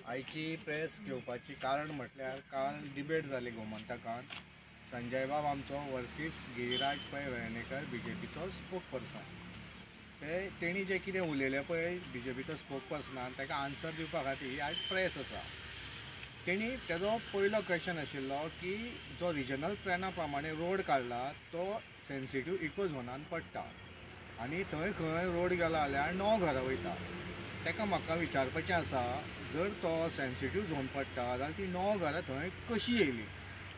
आयची प्रेस घेवपाची कारण म्हटल्यार काल डिबेट जाली गोमंतकान. संजय बाब आमचो वर्सीस गिरिराज पै वेर्णेकर बीजेपीचो स्पोक पर्सन. ते तेणी जे कितें उलयलें पळय बीजेपीचो स्पोक पर्सनान ताका आन्सर दिवपा खातीर आयज प्रेस आसा. तेणी तेजो पयलो क्वेश्चन आशिल्लो की जो रिजनल प्लॅना प्रमाणे रोड काडला तो सेन्सिटीव इको झोनान पडटा आनी थंय खंय रोड गेला जाल्यार 9 घरां वयता. ताका म्हाका विचारपाचें आसा, जर तो सेन्सिटीव झोन पडटा जाल्यार ती 9 घरां थंय कशी येयली,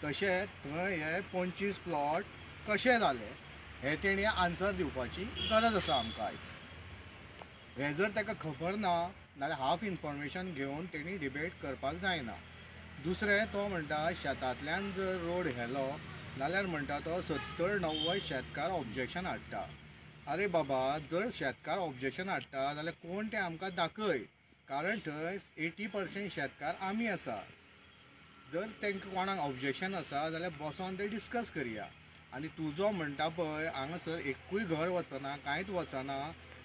तशें थंय हे 25 प्लॉट कशे जाले हें तेणी आन्सर दिवपाची गरज आसा आमकां आयज. हें जर ताका खबर ना नाल्यार हाफ इन्फॉर्मेशन घेवन तेणी डिबेट करपाक जायना. दुसरें, तो म्हणटा शेतांतल्यान जर रोड व्हेलो जाल्यार म्हणटा तो 70-90 शेतकार ऑब्जेक्शन हाडटा. अरे बाबा, जर शेतकार ऑब्जेक्शन हाडटा जाल्यार कोण तें आमकां दाखय, कारण थंय 80% शेतकार आमी आसा. जर तांकां कोणाक ऑब्जेक्शन आसा जाल्यार बसोन ते डिस्कस करया. आनी तुजो म्हणटा पळय हांगासर एकूय घर वचना, कांयच वचना,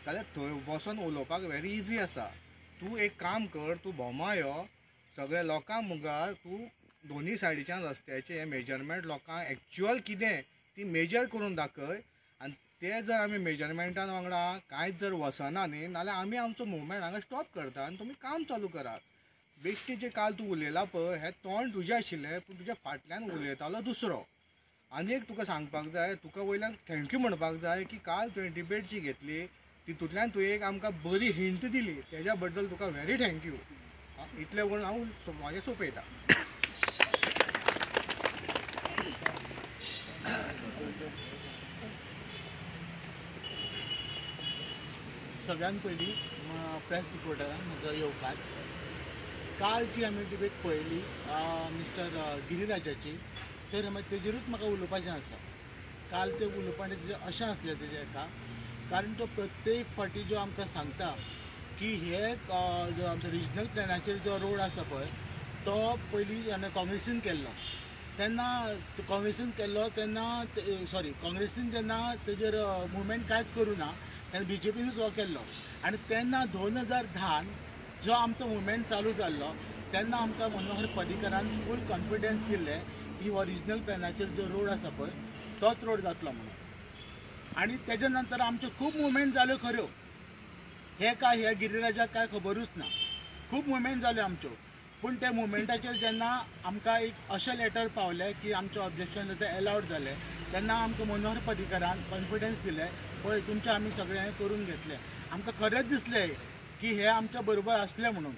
जाल्यार थंय बसोन उलोवपाक वेरी इजी आसा. तूं एक काम कर, तूं भोमा यो, सगळ्या लोकां मुखार तूं दोनी सायडीच्यान रस्त्याचें मेजरमेंट लोकांक एक्चुअल कितें ती मेजर करून दाखय. आनी ते जर आमी मेजरमेंटान वांगडा कांयच जर वचना न्ही नाल्यार आमी आमचो मुवमेंट हांगा स्टॉप करता आनी तुमी काम चालू करात. बेश्टी जे काल तूं उलयला पळय हें तोंड तुजें आशिल्लें पूण तुज्या फाटल्यान उलयतालो दुसरो. आनी एक तुका सांगपाक जाय, तुका वयल्यान thank you म्हणपाक जाय की काल तुवें डिबेट जी घेतली तितूंतल्यान तुवें एक आमकां बरी हिंट दिली, तेज्या बद्दल तुका व्हेरी thank you. इतलें म्हणून हांव म्हाजें सोंपयता. सगळ्यात पयलीं प्रेस रिपोर्टरांक म्हजो येवकार. काल जी आमी डिबेट पळयली मिस्टर गिरिराजाची, तर तेजेरूच म्हाका उलोवपाचें आसा. काल तें उलोवपाचें तेजें अशें आसलें तेजें एका, कारण तो प्रत्येक फावटी जो आमकां सांगता की हे जो आमचो रिजनल प्लॅनाचेर जो रोड आसा पळय तो पयलीं काँग्रेसीन केल्लो, तेन्ना काँग्रेसीन केल्लो तेन्ना सॉरी काँग्रेसीन जेन्ना तेजेर मुवमेंट कांयच करूं ना तेन्ना बीजेपीनूच हो केल्लो. आनी तेन्ना 2010 जो आमचो मुवमेंट चालू जाल्लो तेन्ना आमकां मनोहर पर्रीकरान फूल कॉन्फिडन्स दिल्लें की हो रिजनल प्लॅनाचेर जो रोड आसा पळय तोच रोड जातलो म्हणून. आनी तेज्या नंतर आमच्यो खूब मुवमेंट जाल्यो खऱ्यो, हे काय ह्या गिरिराजाक काय खबरूच ना, खूब मुवमेंट जाल्यो आमच्यो. पूण त्या मुवमेंटाचेर जेन्ना आमकां एक अशें लेटर पावलें की आमचें ऑब्जेक्शन तें एलावड जालें तेन्ना आमकां मनोहर पर्रीकरान कॉन्फिडन्स दिलें पळय तुमचें आमी सगळें हें करून घेतलें. आमकां खरेंच दिसलें की हे आमच्या बरोबर आसलें म्हणून,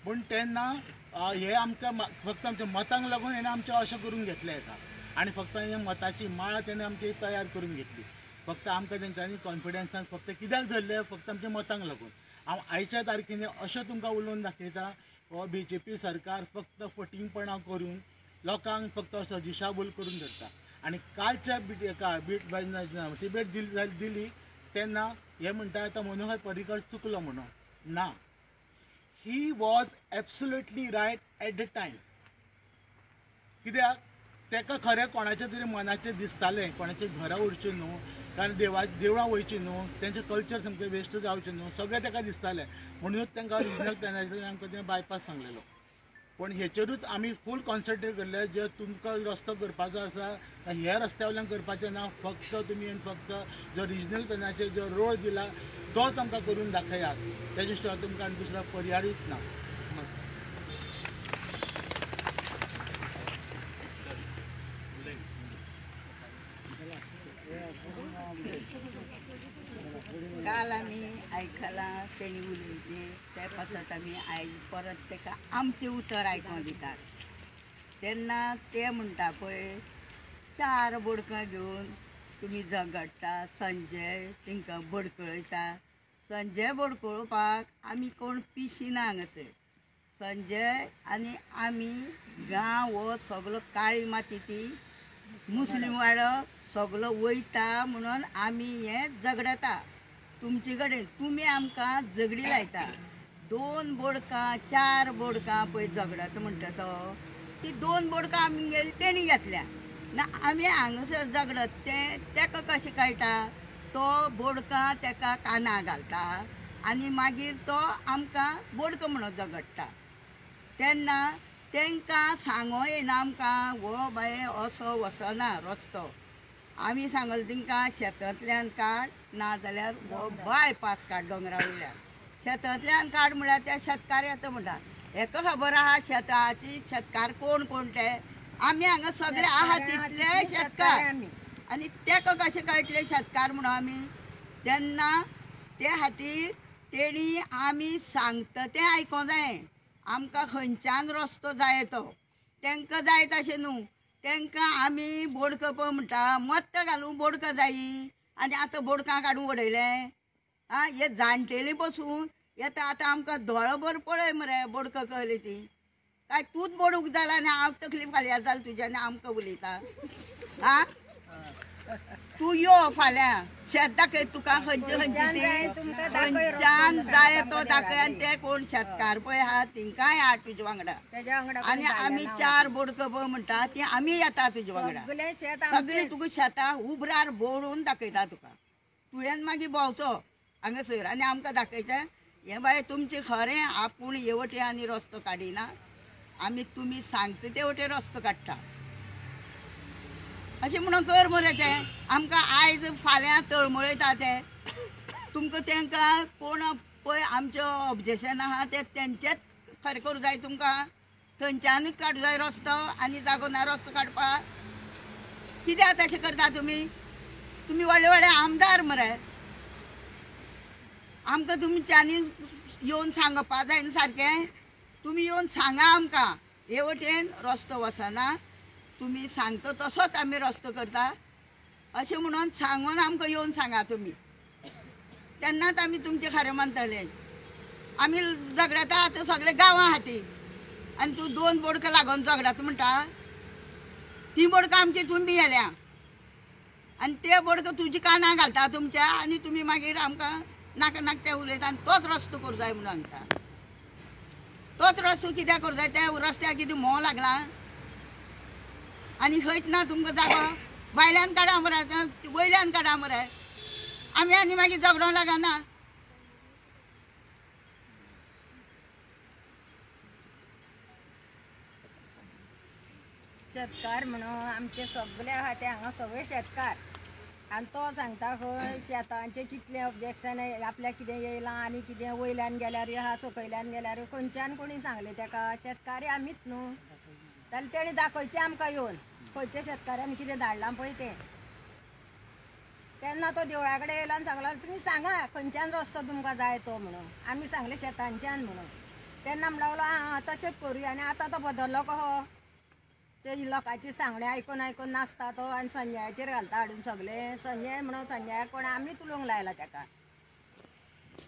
पूण तेन्ना हे आमकां फक्त आमच्या मतांक लागून हेणें आमचें अशें करून घेतलें हेका. आनी फक्त हे मताची माळ तेणें आमची तयार करून घेतली. फक्त आमकां तेंच्यांनी कॉन्फिडन्सान फक्त कित्याक धरलें, फक्त आमच्या मतांक लागून. हांव आयच्या तारखेन अशें तुमकां उलोवन दाखयता, हो बीजेपी सरकार फक्त फटींगपणां करून लोकांक फक्त असो दिशाभूल करून धरता. आनी कालच्या डिबेट दिली तेन्ना हे म्हणटा आतां मनोहर पर्रीकर चुकलो म्हणून ना, he was absolutely right at the time. कित्याक ताका खरें कोणाच्या तरी मनाचें दिसतालें कोणाच्या घरां उरचें न्हू, कारण देवळां वयचीं न्हू, तेंचें कल्चर सामकें वेस्ट जावचें न्हू, सगळें ताका दिसतालें. म्हणूनच तांकां रिजनल प्लॅनाचेर आमकां तें बायपास सांगलेलो. पूण हेचेरूच आमी फूल कॉन्सन्ट्रेट करले, जे तुमकां रस्तो करपाचो आसा ह्या रस्त्या वयल्यान करपाचें ना, फक्त तुमी आनी फक्त जो रिजनल प्लॅनाचेर जो रोड दिला तोच आमकां करून दाखयात, तेजे शिवाय तुमकां आनी दुसरो पर्यायूच ना. नमस्कार. काल आमी आयकलां तेणी उलयलें ते पासत आमी आयज परत ताका आमचें उतर आयकोंक दितात. तेन्ना ते म्हणटा पळय 4 बोडकां घेवन तुमी झगडटा, संजय तांकां बडकळयता. संजय बडकळोवपाक आमी कोण पिशी ना हांगासर. संजय आनी आमी गांव हो सगलो काळी माती ती मुस्लीम वाडो सगलो वयता म्हणून आमी हें झगडता तुमचे कडेन. तुमी आमकां झगडी लायता, 2 बोडकां 4 बोडकां पळय झगडता म्हणटा तो, ती 2 बोडकां आमगेली तेणी घेतल्या ना, आमी हांगासर झगडत तें ताका कशें कळटा? तो बोडकां तेका काना घालता आनी मागीर तो आमकां बोडको म्हणून झगडटा. तेन्ना तांकां सांगो येना आमकां हो बाये असो वचना रस्तो. आमी सांगले तांकां शेतांतल्यान काड ना जाल्यार हो बायपास काड दोंगरा वयल्यान. शेतांतल्यान काड म्हळ्यार त्या शेतकार येता म्हणटा. हेका खबर आहा शेताची शेतकार कोण कोण ते. आमी हांगा सगळे आहा तितले शेतकार आनी तेका कशें कळटले शेतकार म्हणून आमी. तेन्ना ते खातीर तेणी आमी सांगता तें आयकोंक जाय. आमकां खंयच्यान रस्तो जाय तो तांकां जाय तशें न्हू. तांकां आमी बोडकां पळय म्हणटा मत्त घालून बोडकां जायी आनी आतां बोडकां काडून उडयलें. आं हे जाणटेली बसून येता आतां आमकां दोळोभर पळय मरे बोडकां कळ्ळी ती. काय तूंच बोडूंक जाला आनी हांव तकली फाल्यां जाल तुज्या आनी आमकां उलयता. आं तूं यो फाल्यां शेत दाखय तुका खंयचे खंयचे ती खंयच्यान जाय तो दाखय. आनी ते कोण शेतकार पळय आहा तिंकांय आहा तुजे वांगडा. आनी आमी चार बोडकां पळय म्हणटा ती आमी येता तुजे वांगडा. सगळीं तुका शेतां उबरार बोडून दाखयता तुका. तुवें मागीर भोंवचो हांगासर आनी आमकां दाखयचें हें बाये तुमचें खरें आपूण हे वटेन आनी रस्तो काडिना आमी तुमी सांगता ते वटेन रस्तो काडटा अशें म्हणून कर मरे तें. आमकां आयज फाल्यां तळमळयता ते तुमकां. तांकां कोण पळय आमचें ऑब्जेक्शन आहा तें तेंचेच खरें करूं जाय तुमकां. थंयच्यानूच काडूं जाय रस्तो आनी जागो ना रस्तो काडपाक. कित्याक तशें करता तुमी? तुमी व्हडले व्हडले आमदार मरे. आमकां तुमच्यांनी येवन सांगपा जाय न्हू सारकें. तुमी येवन सांगा आमकां हे वटेन रस्तो वचना तुमी सांगता तसोच आमी रस्तो करता अशें म्हणून सांगून आमकां येवन सांगा तुमी. तेन्नाच आमी तुमचें खरें मानतले. आमी झगडता आतां सगळे गांवां खातीर आनी तूं दोन बोडकां लागून झगडता म्हणटा. ती बोडकां आमची तुमी गेल्या आनी ते बोडकां तुजी कानां घालता तुमच्या आनी तुमी मागीर आमकां नाका नाका ते उलयता आनी तोच रस्तो करूं जाय म्हणून सांगता. तोच रस्तो कित्याक करूं जाय? त्या रस्त्याक कितें म्होंव लागला आनी खंयच ना तुमकां जागो. भायल्यान काडा मरे वयल्यान काडा मरे. आमी आनी मागीर झगडोंक लागना. शेतकार म्हणून आमचे सगळे आहा ते हांगा सगळे शेतकार. आनी तो सांगता खंय शेतांचें कितलें ऑब्जेक्शन आपल्याक कितें येयलां आनी कितें वयल्यान गेल्यारूय आहा सकयल्यान गेल्यारूय खंयच्यान कोणी सांगलें तेका. शेतकारी आमीच न्हू जाल्यार तेणी दाखयचें आमकां येवन खंयच्या शेतकाऱ्यान कितें धाडलां पळय तें. तेन्ना तो देवळा कडेन येयलो आनी सांगलो तुमी सांगा खंयच्यान रस्तो तुमकां जाय तो म्हणून. आमी सांगलें शेतांच्यान म्हणून. तेन्ना म्हणूंक लागलो आं तशेंच करुया. आनी आतां तो बदल्लो कहो ते लोकांची सांगणे आयकून आयकून नाचता तो आनी संजयाचेर घालता हाडून सगळे. संजय म्हणून संजयाक कोण आमीच उलोवंक लायला तेका.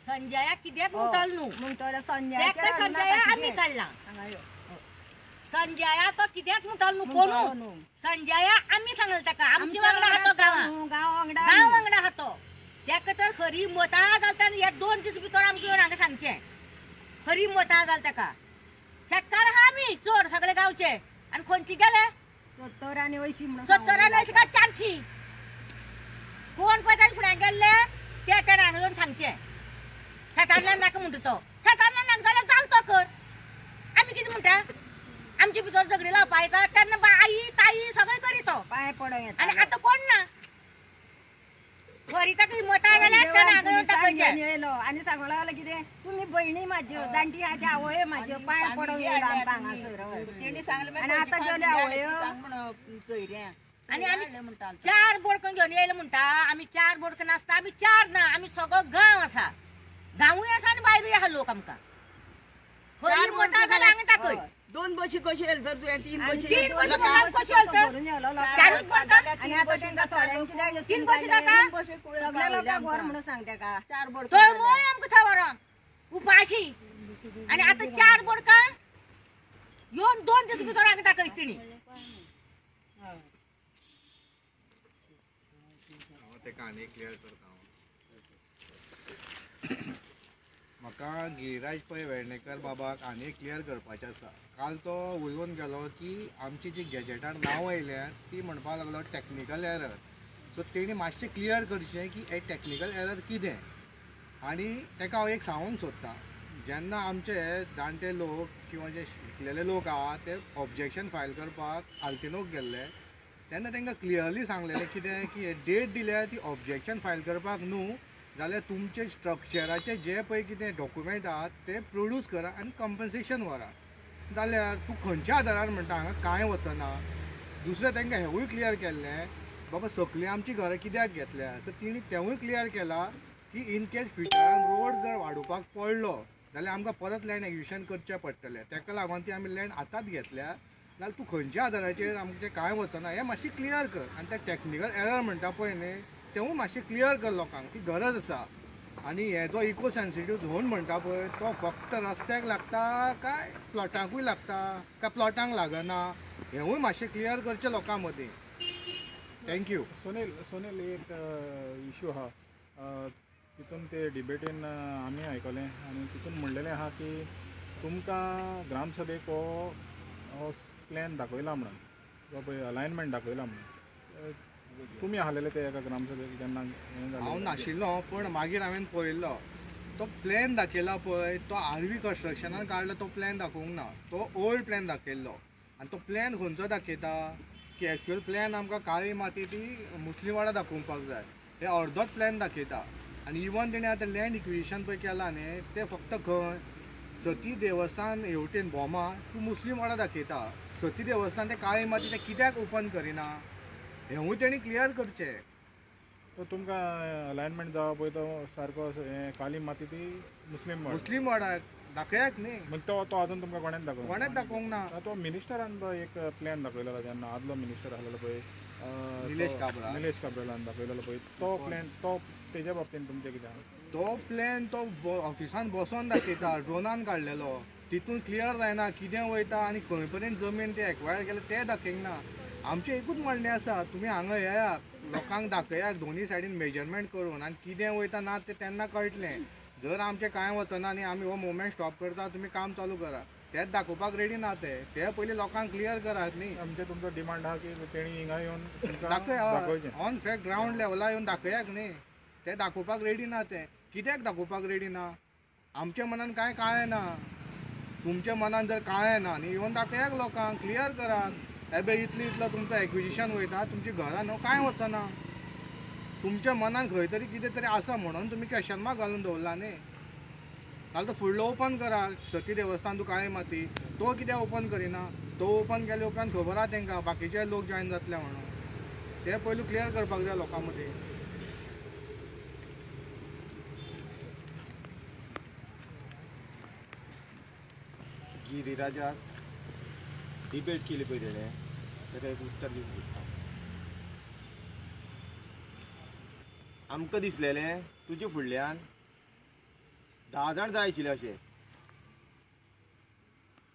संजयाक कित्याक म्हणटलो न्हू म्हणटलो संजयाचेर आमी काडला. हांगा यो संजया तो कित्याक म्हणटलो न्हू कोणू. संजया आमी सांगले तेका आमचे वांगडा आहा तो गांवां वांगडा गांव वांगडा आहा तो. तेका तर खरी मतां घालता आनी ह्या 2 दीस भितर आमकां येवन हांगा सांगचें खरी मतां घाल तेका. शेतकार आहा आमी चड सगळे गांवचे. आनी खंयची गेले 70 आनी 80 म्हणून 70 आनी 80 काय 400 कोण पळय तांचे फुड्यान गेल्ले ते तेणें हांगा येवन सांगचें. शेतांतल्यान नाका म्हणटा तो. शेतांतल्यान नाका जाल्यार जाल तो कर. आमी कितें म्हणटा आमचे भितर झगडी लावपा येता तेन्ना आई ताई सगळें करी तो पांय पडोंक येता. आनी आतां कोण ना खरी ताका मतां जाल्यार तेणें हांगा येवन दाखयचें. येयलो आनी सांगूंक लागलो कितें तुमी भयणी म्हाज्यो जाणटी आहा त्या आवय म्हाज्यो पांय पडोंक येयलो आमकां हांगासर. आनी आतां गेल्यो आवयो. आनी आमी 4 बोडकां घेवन येयले म्हणटा. आमी 4 बोडकां नासता आमी 4 ना आमी सगळो गांव आसा. गांवूय आसा आनी भायरूय आहा लोक आमकां. खरी मतां जाल्यार हांगा दाखय. 2 बशी कशी येयले तर तुवें 3 बशी 3 बशी कशी येयले आनी आतां तेंकां थोड्यांक कित्याक 3 बशी जाता सगळ्या लोकांक व्हर म्हणून सांग तेका. 4 बोडकां तळमळ आमकां थंय व्हरोन उपाशी. आनी आतां 4 बोडकां येवन 2 दीस भितर हांगा दाखयच तिणी. हांव तेका आनी क्लियर करता. म्हाका गिरिराज पै वेर्णेकर बाबाक आनी क्लियर करपाचें आसा. काल तो उलोवन गेलो की आमची जी गॅजेटार नांवां येयल्यात ती म्हणपाक लागलो टॅक्निकल एरर. सो तेणी मातशें क्लियर करचें की हे टॅक्निकल एरर कितें. आनी ताका हांव एक सांगूंक सोदतां, जेन्ना आमचे जाणटे लोक किंवा जे शिकलेले लोक आहा ते ऑब्जेक्शन फायल करपाक आल्तिनोक गेल्ले तेन्ना तांकां क्लियरली सांगलेलें कितें की डेट दिल्या ती ऑब्जेक्शन फायल करपाक न्हू, जाल्यार तुमचे स्ट्रक्चराचे जे पळय कितें डॉक्युमेंट आहात ते प्रोड्यूस करा आनी कंपन्सेशन व्हरा. जाल्यार तूं खंयच्या आदारार म्हणटा हांगा कांय वचना. दुसरें तांकां हेवूय क्लियर केल्लें बाबा सकली आमची घरां कित्याक घेतल्या, तर तिणी तेवूय क्लियर केलां की इन केस फ्युचरान रोड जर वाडोवपाक पडलो जाल्यार आमकां परत लँड एक्विजिशन करचें पडटलें, ताका लागून ती आमी लँड आतांच घेतल्या. जाल्यार तूं खंयच्या आदाराचेर आमचें कांय वचना हें मातशें क्लियर कर. आनी तें टॅक्निकल एरर म्हणटा पळय न्ही तेवूय मातशें क्लियर कर लोकांक, ती गरज आसा. आनी हे जो इको सेन्सिटीव झोन म्हणटा पळय तो फक्त रस्त्याक लागता काय प्लॉटांकूय लागता काय प्लॉटांक लागना हेवूय मातशें क्लियर करचें लोकां मदीं. Thank you. Sunil, Sunil एक इशू आहा तितून ते डिबेटीन आमी आयकलें आनी तितून म्हणलेलें आहा की तुमकां ग्रामसभेक हो प्लॅन दाखयला म्हणून, जो पळय अलायनमेंट दाखयला म्हणून, तुमी आसलेले ते एका ग्रामसभेक जेन्ना हें जालें? हांव नाशिल्लो पूण मागीर हांवें पळयल्लो तो प्लॅन दाखयला पळय तो आरवी कन्स्ट्रक्शनान काडलो तो प्लॅन दाखोवंक ना, तो ओल्ड प्लॅन दाखयल्लो. आनी तो प्लॅन खंयचो दाखयता की एक्चुअल प्लॅन आमकां काळी माती ती मुस्लीम वाडा दाखोवपाक जाय, ते अर्दोच प्लॅन दाखयता. आनी इवन तेणें आतां लँड इक्विजिशन पळय केलां न्ही तें फक्त खंय सती देवस्थान हेवटेन भोमा तूं मुस्लीम वाडा दाखयता, सती देवस्थान तें काळी माती तें कित्याक ओपन करिना हेवूय तेणी क्लियर करचें. तो तुमकां अलायनमेंट जावं पळय तो सारको हें काली माती ती मुस्लीम मुस्लीम वाडा दाखयात न्ही, मग तो तो अजून तुमकां कोणेच दाखोवंक कोणेच दाखोवंक ना. तो मिनिस्टरान तो एक प्लॅन दाखयलेलो जेन्ना आदलो मिनिस्टर आसलेलो पळय निलेश काब्राल, निलेश काब्रालान दाखयलेलो पळय तो प्लॅन, तो तेज्या बाबतीन तुमचें कितें आहा? तो प्लॅन तो ऑफिसान बसोन दाखयता, ड्रोनान काडलेलो, तितून क्लियर जायना कितें वयता आनी खंय पर्यंत जमीन ते एक्वायर केल्या तें दाखयना. आमचें एकूच म्हणणें आसा, तुमी हांगा येयात लोकांक दाखयात दोनी सायडीन मेजरमेंट करून आनी कितें वयता ना तें तेन्ना कळटलें. जर आमचें कांय वचना न्ही आमी हो मुवमेंट स्टॉप करता, तुमी काम चालू करा, तेच दाखोवपाक रेडी ना ते, ते पयलीं लोकांक क्लियर करात न्ही. आमचें तुमचो डिमांड आहा की तेणी हिंगा येवन दाखय, ऑन फॅक्ट ग्रावंड लेवला येवन दाखयात न्ही, ते दाखोवपाक रेडी ना. ते कित्याक दाखोवपाक रेडी ना? आमच्या मनान कांय काळें ना, तुमच्या मनान जर काळें ना न्ही येवन दाखयात लोकांक, क्लियर करात हे इतली इतलो तुमचो एक्विजिशन वयता, तुमच्या घरान न्हू कांय वचना, तुमच्या मनान खंय तरी कितें तरी आसा म्हणून तुमी क्वेशन मार्क घालून दवरला न्ही. जाल्यार तो फुडलो ओपन करा सती देवस्थान तूं काळी माती तो कित्याक ओपन करिना? तो ओपन केल्या उपरांत खबर आहा तांकां बाकीचे लोक जॉयन जातले म्हणून, ते पयलू क्लियर करपाक जाय लोकां मदीं. गिरिराजाक डिबेट केली पळय तेणें, ताका एक उत्तर दिवंक सोदता. आमकां दिसलेलें तुजे फुडल्यान 10 जाण जाय आशिल्ले अशें,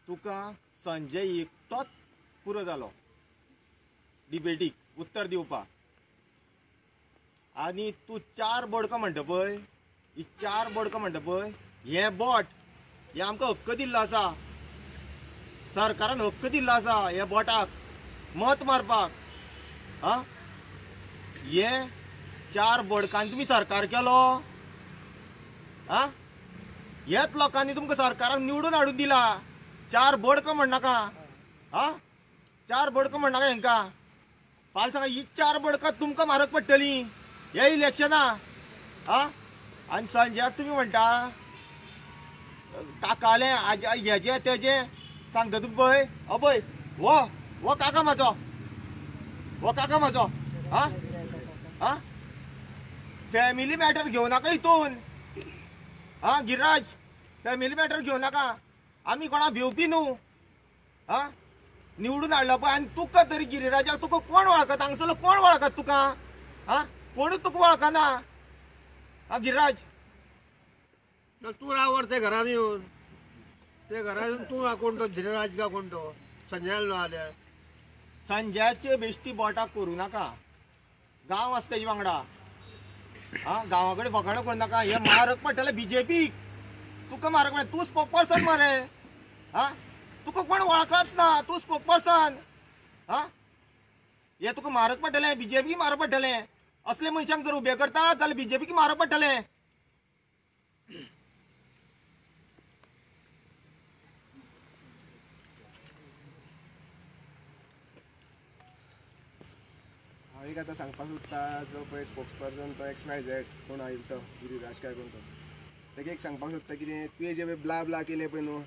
तुका संजय एकटोच पुरो जालो डिबेटीक उत्तर दिवपाक. आनी तूं 4 बोडकां म्हणटा पळय, ही 4 बोडकां म्हणटा पळय, हें बोट हें आमकां हक्क दिल्लो आसा, सरकारान हक्क दिल्लो आसा ह्या बोटाक मत मारपाक. आं, हे 4 बोडकांनी तुमी सरकार केलो. आं, ह्याच लोकांनी तुमकां सरकाराक निवडून हाडून दिला. 4 बोडकां म्हणनाका, आं, 4 बोडकां म्हणनाका हेंकां. फाल्यां सांगा ही 4 बोडकां तुमकां म्हारग पडटलीं ह्या इलेक्शना. आं, आनी संजयाक तुमी म्हणटा काकालें हेजें तेजें सांगता तुमी पळय, अबय हो हो काका म्हाजो, हो काका म्हाजो. आं आं, फॅमिली मॅटर घेवं नाका हितून. आं गिरिराज, फॅमिली मॅटर घेवं नाका, आमी कोणा भिवपी न्हू. आं, निवडून हाडला पळय आनी तुका तरी गिरिराजाक तुका कोण वळखता हांगसरलो कोण वळखता तुका? आं, कोणूच तुका वळखना. आं गिरिराज, तूं रावर ते घरान येवन, ते घरान येवन तूं कोण तो गिरिराज का कोण तो संजयान न्हू जाल्यार संजयाचे बेश्टी बोटाक करूं नाका, गांव आसा तेजे वांगडा. आं, गांवा कडेन फकाणां करूं नाका, हें म्हारग पडटलें बीजेपीक, तुका म्हारग पडटलें. तूं स्पोक पर्सन मरे. आं, तुका कोण वळखत ना, तूं स्पोक पर्सन. आं, हें तुका म्हारग पडटलें, बीजेपी म्हारग पडटलें. असले मनशांक जर उबे करता जाल्यार बीजेपीक मारप पडटलें. हांव एक आतां सांगपाक सोदता, जो पळय स्पोक्स पर्सन तो एक्स वाय झेड कोण आयलो तो गिरिराज काय कोण तो, तेका एक सांगपाक सोदता कितें तुवें जें पळय ब्ला ब्ला केलें पळय न्हू,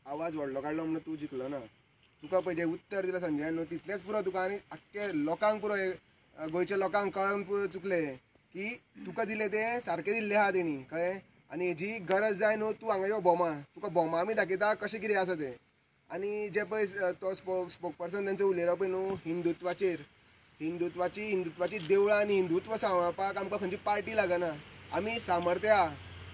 आवाज व्हडलो काडलो म्हणून तूं जिखलो ना. तुका पळय जें उत्तर दिलां संजयान न्हू तितलेंच पुरो तुका, आनी आख्खे लोकांक पुरो, गोंयच्या लोकांक कळोन चुकलें की तुका दिलें तें सारकें दिल्लें आहा तेणी, कळ्ळें. आनी हेजी गरज जाय न्हू तूं हांगा यो भोमा, तुका भोमा आमी दाखयता कशें कितें आसा तें. आनी जे पळय तो स्पोक पर्सन तेंचो उलयलो पळय न्हू हिंदुत्वाचेर, हिंदुत्वाची देवळां आनी हिंदुत्व सांबाळपाक आमकां खंयची पार्टी लागना, आमी सामर्थ्य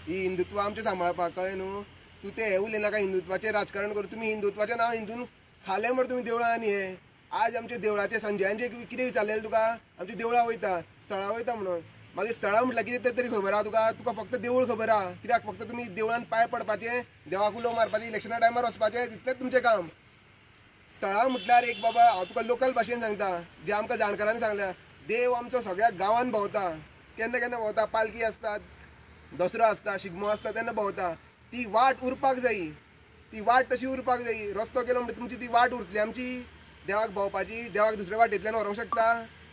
ही हिंदुत्व आमचें सांबाळपाक, कळ्ळें न्हू. तूं तें हें उलयनाका हिंदुत्वाचें राजकारण करूं, तुमी हिंदुत्वाचें नांव हिंदून खालें मरे तुमी देवळां. आनी हें आज आमच्या देवळाचें संजयान कितें विचारलेलें तुका, आमच्या देवळां वयता स्थळां वयता म्हणून, मागीर स्थळां म्हटल्यार कितें तें तरी खबर आहा तुका, तुका फक्त देवूळ खबर आहा. कित्याक फक्त तुमी देवळान पांय पडपाचें, देवाक उलो मारपाचें, इलेक्शना टायमार वचपाचें, तितलेंच तुमचें काम. स्थळां म्हटल्यार एक बाबा हांव तुका लोकल भाशेन सांगता, जें आमकां जाणकारांनी सांगल्या, देव आमचो सगळ्या गांवान भोंवता, केन्ना केन्ना भोंवता, पालखी आसता, दसरो आसता, शिगमो आसता तेन्ना भोंवता. ती वाट उरपाक जायी, ती वाट तशी उरपाक जायी. रस्तो केलो म्हणटा तुमची ती वाट उरतली आमची देवाक भोंवपाची, देवाक दुसऱ्या वाटेंतल्यान व्हरूंक शकता.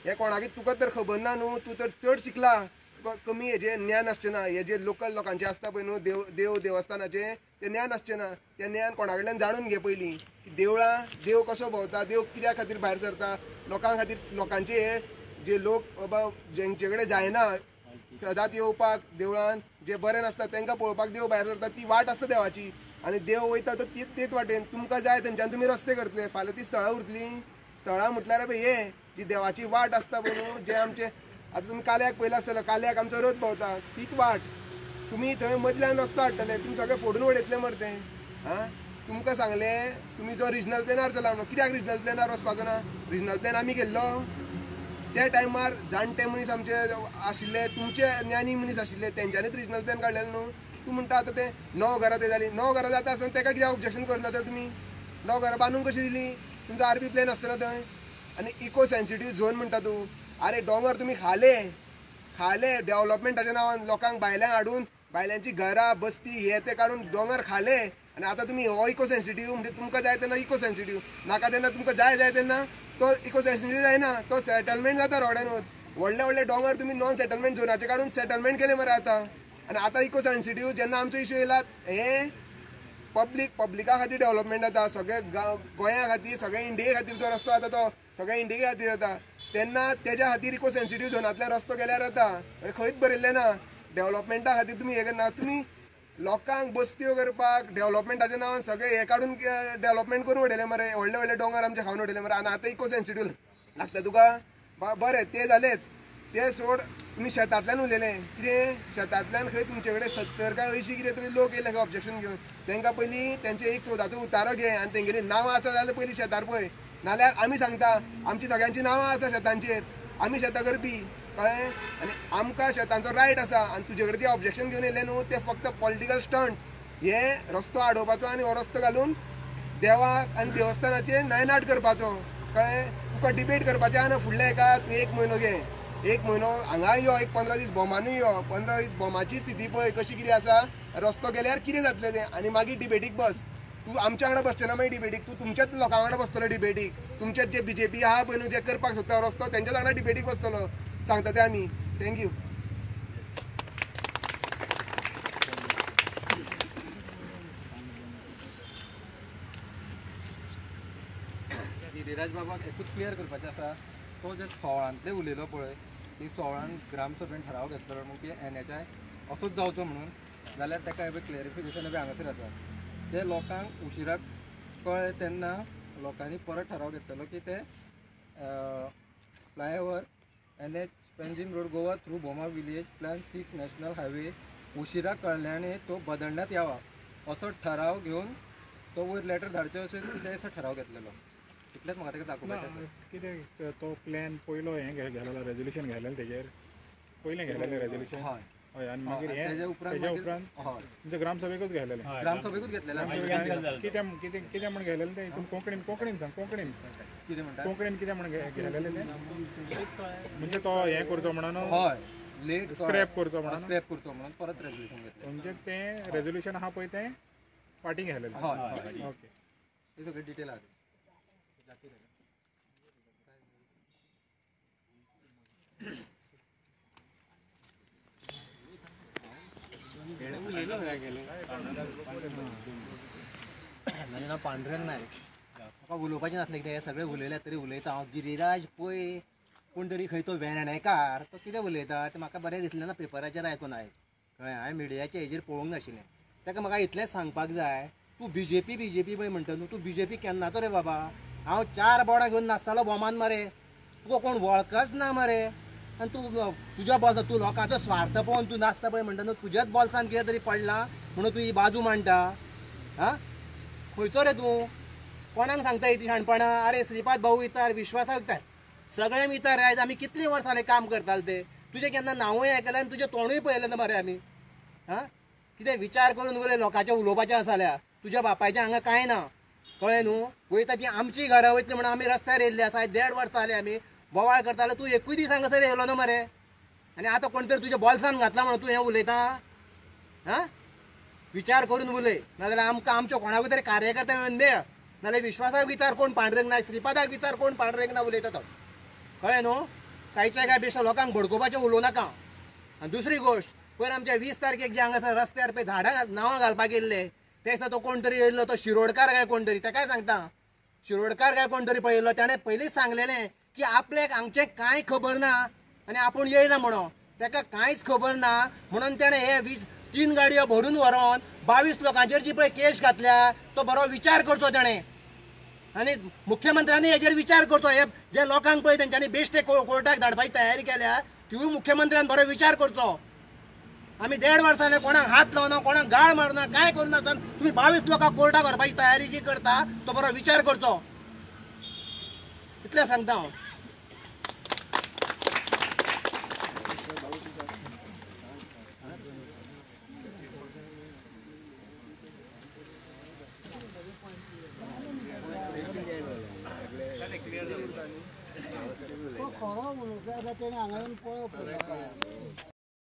हें कोणाकय तुका तर खबर ना न्हू, तूं तर चड शिकला, तुका कमी हेजें ज्ञान आसचें ना. हें जें लोकल लोकांचें आसता पळय न्हू देव देव देवस्थानाचें तें ज्ञान आसचें ना, तें ज्ञान कोणा कडल्यान जाणून घे पयलीं की देवळां देव कसो भोंवता, देव कित्या खातीर भायर सरता, लोकां खातीर, लोकांचे हे जे लोक बाबा जेंचे कडेन जायना सदांच येवपाक देवळान, जे बरें नासता तांकां पळोवपाक देव भायर सरता, ती वाट आसता देवाची. आनी देव वयता तो तीच तेच वाटेन, तुमकां जाय थंयच्यान तुमी रस्ते करतले, फाल्यां ती स्थळां उरतलीं. स्थळां म्हटल्यार पळय हें जी देवाची वाट आसता पळय न्हू, जें आमचें आतां तुमी काल्याक पळयलां आसतलो, काल्याक आमचो रथ भोंवता, तीच वाट तुमी थंय मदल्यान रस्तो हाडटले, तुमी सगळें फोडून उडयतले मरे तें. आं तुमकां सांगलें तुमी जो रिजनल प्लॅनार चला म्हणून, कित्याक रिजनल प्लॅनार वचपाचो ना? रिजनल प्लॅन आमी केल्लो त्या टायमार, जाणटे मनीस आमचे आशिल्ले, तुमचे ज्ञानी मनीस आशिल्ले, तेंच्यांनीच रिजनल प्लॅन काडलेलो न्हू. तूं म्हणटा आतां तें 9 घरां थंय जालीं, 9 घरां जाता आसतना तेका कित्याक ऑब्जेक्शन करना तर तुमी? 9 घरां बांदून कशीं दिलीं? तुमचो आरपी प्लॅन आसतना थंय. आनी इको सेन्सिटीव झोन म्हणटा तूं, आरे दोंगर तुमी खाले खाले डेवलपमेंटाच्या नांवान, लोकांक भायल्यांक हाडून भायल्यांची घरां बस्ती हे ते काडून दोंगर खाले, आनी आतां तुमी हो इको सेन्सिटीव म्हणजे तुमकां जाय तेन्ना इको सेन्सिटीव, नाका तेन्ना तुमकां जाय जाय तेन्ना तो इको सेन्सिटीव जायना, तो सेटलमेंट जाता रोड्यानूच. व्हडले व्हडले दोंगर तुमी नॉन सेटलमेंट झोनाचे काडून सेटलमेंट केले मरे आतां. आनी आतां इको सेन्सिटीव जेन्ना आमचो इशू येयला, हें पब्लिका खातीर डेवलपमेंट जाता, सगळे गोंया खातीर, सगळे इंडिये खातीर जो रस्तो जाता तो सगळे इंडिये खातीर जाता, तेन्ना तेज्या खातीर इको सेन्सिटीव झोनांतल्यान रस्तो गेल्यार जाता, खंयच बरयल्लें ना. डेवलपमेंटा खातीर तुमी हें करना, तुमी लोकांक बस्त्यो करपाक डेवलपमेंटाच्या नांवान सगळें हें काडून डेवलपमेंट करून उडयलें मरे, व्हडले व्हडले दोंगर आमचे खावन उडयले मरे. आनी आतां इको सेन्सिटीव लागता तुका, बरें तें जालेंच, तें सोड तुमी शेतांतल्यान उलयलें कितें, शेतांतल्यान खंय तुमचे कडेन 70 काय 80 कितें तरी लोक येयले खंय ऑब्जेक्शन घेवन, तांकां पयलीं तेंचे एक 14चो उतारो घे आनी तेंगेलीं नांवां आसा जाल्यार पयलीं शेतार पळय, नाल्यार आमी सांगता आमची सगळ्यांची नांवां आसा शेतांचेर, आमी शेतां करपी, कळ्ळें. आनी आमकां शेतांचो रायट आसा, आनी तुजे कडेन जें ऑब्जेक्शन घेवन येयलें न्हू तें फक्त पॉलिटिकल स्टंट, हे रस्तो आडोवपाचो आनी हो रस्तो घालून देवाक आनी देवस्थानाचेर नायनाट करपाचो, कळ्ळें. तुका डिबेट करपाचें आहा न्हू फुडल्या एका, तूं 1 म्हयनो घे, 1 म्हयनो हांगा यो, एक 15 दीस भोमानूय यो, 15 दीस भोमाची स्थिती पळय कशी कितें आसा, रस्तो गेल्यार कितें जातलें तें, आनी मागीर डिबेटीक बस. तूं आमच्या वांगडा बसचें ना मागीर डिबेटीक, तूं तुमच्याच लोकां वांगडा बसतलो डिबेटीक, तुमच्याच जे बीजेपी आहा पळय न्हू जे करपाक सोदता रस्तो तेंच्याच वांगडा डिबेटीक बसतलो, सांगता ते आमी. Thank you. Giriraj बाबाक एकूच क्लियर करपाचें आसा, तो जे सोळांतले उलयलो पळय ती सोळान ग्रामसभेन ठराव घेतलो म्हणून की एनएचआय असोच जावचो म्हणून, जाल्यार ताका हें क्लॅरिफिकेशन बी हांगासर आसा. ते लोकांक उशिराक कळ्ळें तेन्ना लोकांनी परत ठराव घेतलेलो की ते flyover NH Panjim road Goa through Bhoma village plan 6 national highway उशिरा कळ्ळ्याने तो बदलण्यात यावा असो ठराव घेवन तो वयर लेटर धाडचें अशें ते दिसा ठराव घेतलेलो. इतलेंच म्हाका ताका दाखोवपाचें. कितें तो प्लॅन पयलो हें घेतलेलो, रेजोल्युशन घेतलेलें तेजेर पयलें घेतलेलें रेजोल्युशन, हय, हय, आनी मागीर तेज्या उपरांत म्हणजे ग्रामसभेकूच घेतलेलें. ग्रामसभेकूच घेतलेलें. कितें कितें कितें म्हण घेतलेलें तें हितून कोंकणीन कोंकणीन सांग, कोंकणीन कितें म्हणटा, कोंकणीन कितें म्हण घेतलेलें तें, म्हणजे तो हें करचो म्हणून, हय लेट स्क्रॅप करचो म्हणून, स्क्रॅप करचो म्हणून परत रेजोल्युशन घेतलें. म्हणजे तें रेजोल्युशन आहा पळय तें फाटीं घेतलेलें. हय, ओके, हे सगळे डिटेल आहा. म्हाजें नांव पांडुरंग नायक. म्हाका उलोवपाचें नासलें कितें, हें सगळें उलयलें तरी उलयता हांव. गिरिराज पै कोण तरी खंय तो वेर्णेकार, तो कितें उलयता तें म्हाका बरें दिसलें ना, पेपराचेर आयकून आयज कळ्ळें. हांवें मिडियाचे हेजेर पळोवंक नाशिल्लें. ताका म्हाका इतलेंच सांगपाक जाय, तूं बीजेपी बीजेपी पळय म्हणटा न्हू, तूं बीजेपी केन्नाचो रे बाबा? हांव 4 बोडां घेवन नाचतालो बोमान मरे, तुका कोण वळखच ना मरे. आनी तूं तुज्या बोल्सान तूं लोकांचो स्वार्थ पळोवन तूं नाचता पळय म्हणटा न्हू, तुज्याच बोल्सान कितें तरी पडलां म्हणून तूं ही बाजू मांडटा. आं, खंयचो रे तूं? कोणाक सांगता इतली शाणपणां? आरे श्रीपाद भाऊ विचार, विश्वासाक विचार, सगळ्यांक विचार. आयज आमी कितलीं वर्सां जालीं काम करताले ते, तुजें केन्ना नांवूय आयकलें आनी तुजें तोंडूय पळयलें ना मरे आमी. आं, कितें विचार करून उलय, लोकांचें उलोवपाचें आसा जाल्यार. तुज्या बापायचें हांगा कांय ना, कळ्ळें न्हू? वयता ती आमची घरां वयतली म्हणून आमी रस्त्यार येयल्ले आसा. आयज 1.5 वर्सां जालीं आमी बोवाळ करताले, तूं एकूय दीस हांगासर येयलो ना मरे. आनी आतां कोण तरी तुज्या बोल्सान घातला म्हणून तूं हें उलयता. आं, विचार करून उलय, नाजाल्यार आमकां आमच्या कोणाकूय तरी कार्यकर्त्यांक येवन मेळ, नाजाल्यार विश्वासाक विचार कोण पांडुरंग नायक, श्रीपादाक विचार कोण पांडुरंग ना उलयता तो, कळ्ळें न्हू? कांयच्या काय बेश्टो लोकांक भडकोवपाचें उलोवं नाका. आनी दुसरी गोश्ट, पयर आमच्या 20 तारखेक जे हांगासर रस्त्यार पळय झाडां नांवां घालपाक येयल्ले, ते दिसा तो कोण तरी येयल्लो, तो शिरोडकार काय कोण तरी, तेकाय सांगता, शिरोडकार काय कोण तरी पळयल्लो, ताणें पयलींच सांगलेलें की आपल्याक हांगचें कांय खबर ना आनी आपूण येयला म्हणून. ताका कांयच खबर ना म्हणून ताणें हे 23 गाडयो भरून व्हरोन 22 लोकांचेर जी पळय केश घातल्या, तो बरो विचार करचो ताणें. आनी मुख्यमंत्र्यांनी हेजेर विचार करचो. हे जे लोकांक पळय तेंच्यांनी बेश्टे कोर्टाक धाडपाची तयारी केल्या, तिवूय मुख्यमंत्र्यान बरो विचार करचो. आमी 1.5 वर्सांनी कोणाक हात लावना, कोणाक गाळ मारना, कांय करिनासतना तुमी 22 लोकांक कोर्टाक व्हरपाची तयारी जी करता तो बरो विचार करचो, इतलें सांगता हांव. खरो उलोवपी आसा तेणें हांगा येवन पळोवप.